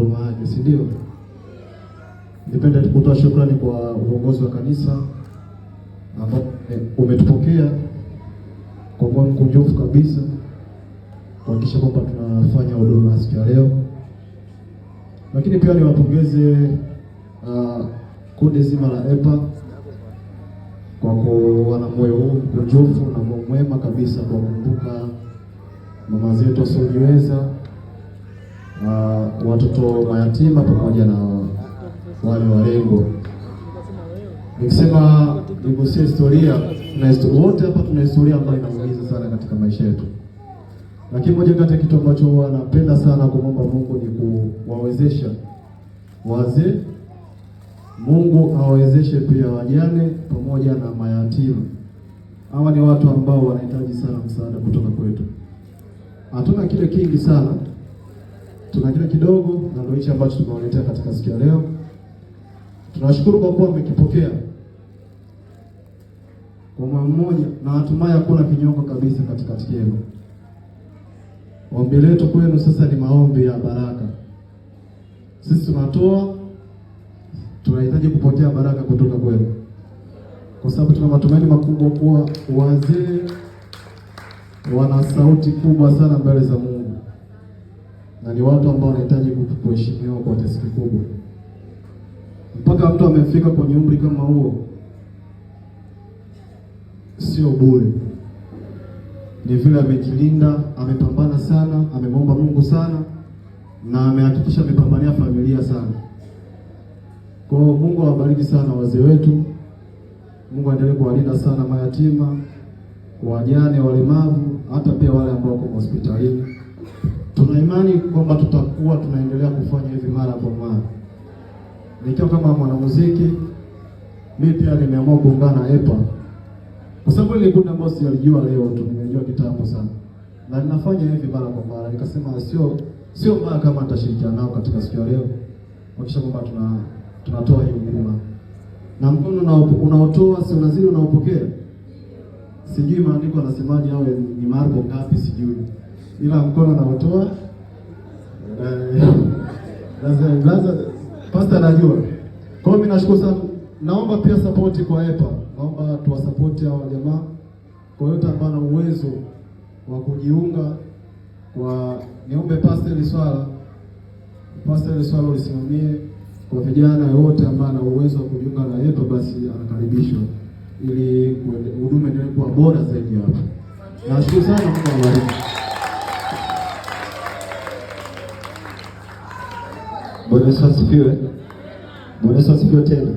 huruma yake, si ndio? Nipende kutoa shukrani kwa uongozi wa kanisa ambao umetupokea kwa moyo mkunjufu kabisa kuhakikisha kwamba tunafanya huduma siku ya leo, lakini pia niwapongeze kundi zima la EPA kwa kuwa na moyo huu mkunjufu na moyo mwema kabisa kwa kukumbuka mama zetu wasiojiweza, watoto mayatima pamoja na wale walengo. Nikisema nigusie historia na wote hapa tuna historia ambayo inaumiza sana katika maisha yetu, lakini moja kati ya kitu ambacho wanapenda sana kumwomba Mungu ni kuwawezesha wazee, Mungu awawezeshe pia wajane pamoja na mayatima. Hawa ni watu ambao wanahitaji sana msaada kutoka kwetu. Hatuna kile kingi sana, tuna kile kidogo, na ndio hichi ambacho tumewaletea katika siku ya leo. Tunashukuru kwa kuwa mmekipokea kwa moyo mmoja, na natumai hakuna kinyongo kabisa katikati yenu. Ombi letu kwenu sasa ni maombi ya baraka. Sisi tunatoa, tunahitaji kupokea baraka kutoka kwenu, kwa sababu tuna matumaini makubwa kuwa wazee wana sauti kubwa sana mbele za Mungu na ni watu ambao wanahitaji kuheshimiwa kwa kiasi kikubwa. Mpaka mtu amefika kwenye umri kama huo, sio bure, ni vile amejilinda, amepambana sana, amemwomba Mungu sana na amehakikisha amepambania familia sana. Kwa hiyo Mungu awabariki sana wazee wetu, Mungu aendelee kuwalinda sana mayatima, wajane, walemavu, hata pia wale ambao wako hospitalini. Tuna imani kwamba tutakuwa tunaendelea kufanya hivi mara kwa mara. Nikiwa kama mwanamuziki, mimi pia nimeamua kuungana na EPA kwa sababu ile kundi ambayo sijalijua leo tu, nimejua kitambo sana, na ninafanya hivi mara kwa mara. Nikasema sio mbaya kama nitashirikiana nao katika siku ya leo kuhakikisha kwamba tunatoa hii huduma, na mkono unaotoa si unazidi unaopokea. Sijui maandiko anasemaje au ni Marko ngapi sijui, ila mkono unaotoa lazima pastor anajua. Kwa hiyo mimi nashukuru sana, naomba pia support kwa EPA, naomba tuwasapoti hawa jamaa kwa yote ambao ana uwezo wa kujiunga kwa, niombe pastor hili swala, pastor hili swala ulisimamie kwa vijana wote ambao ana uwezo wa kujiunga na EPA, basi anakaribishwa ili huduma endelee kuwa bora zaidi hapa. Nashukuru sana, Mungu awabariki. Bwana Yesu asifiwe. Bwana Yesu asifiwe tena.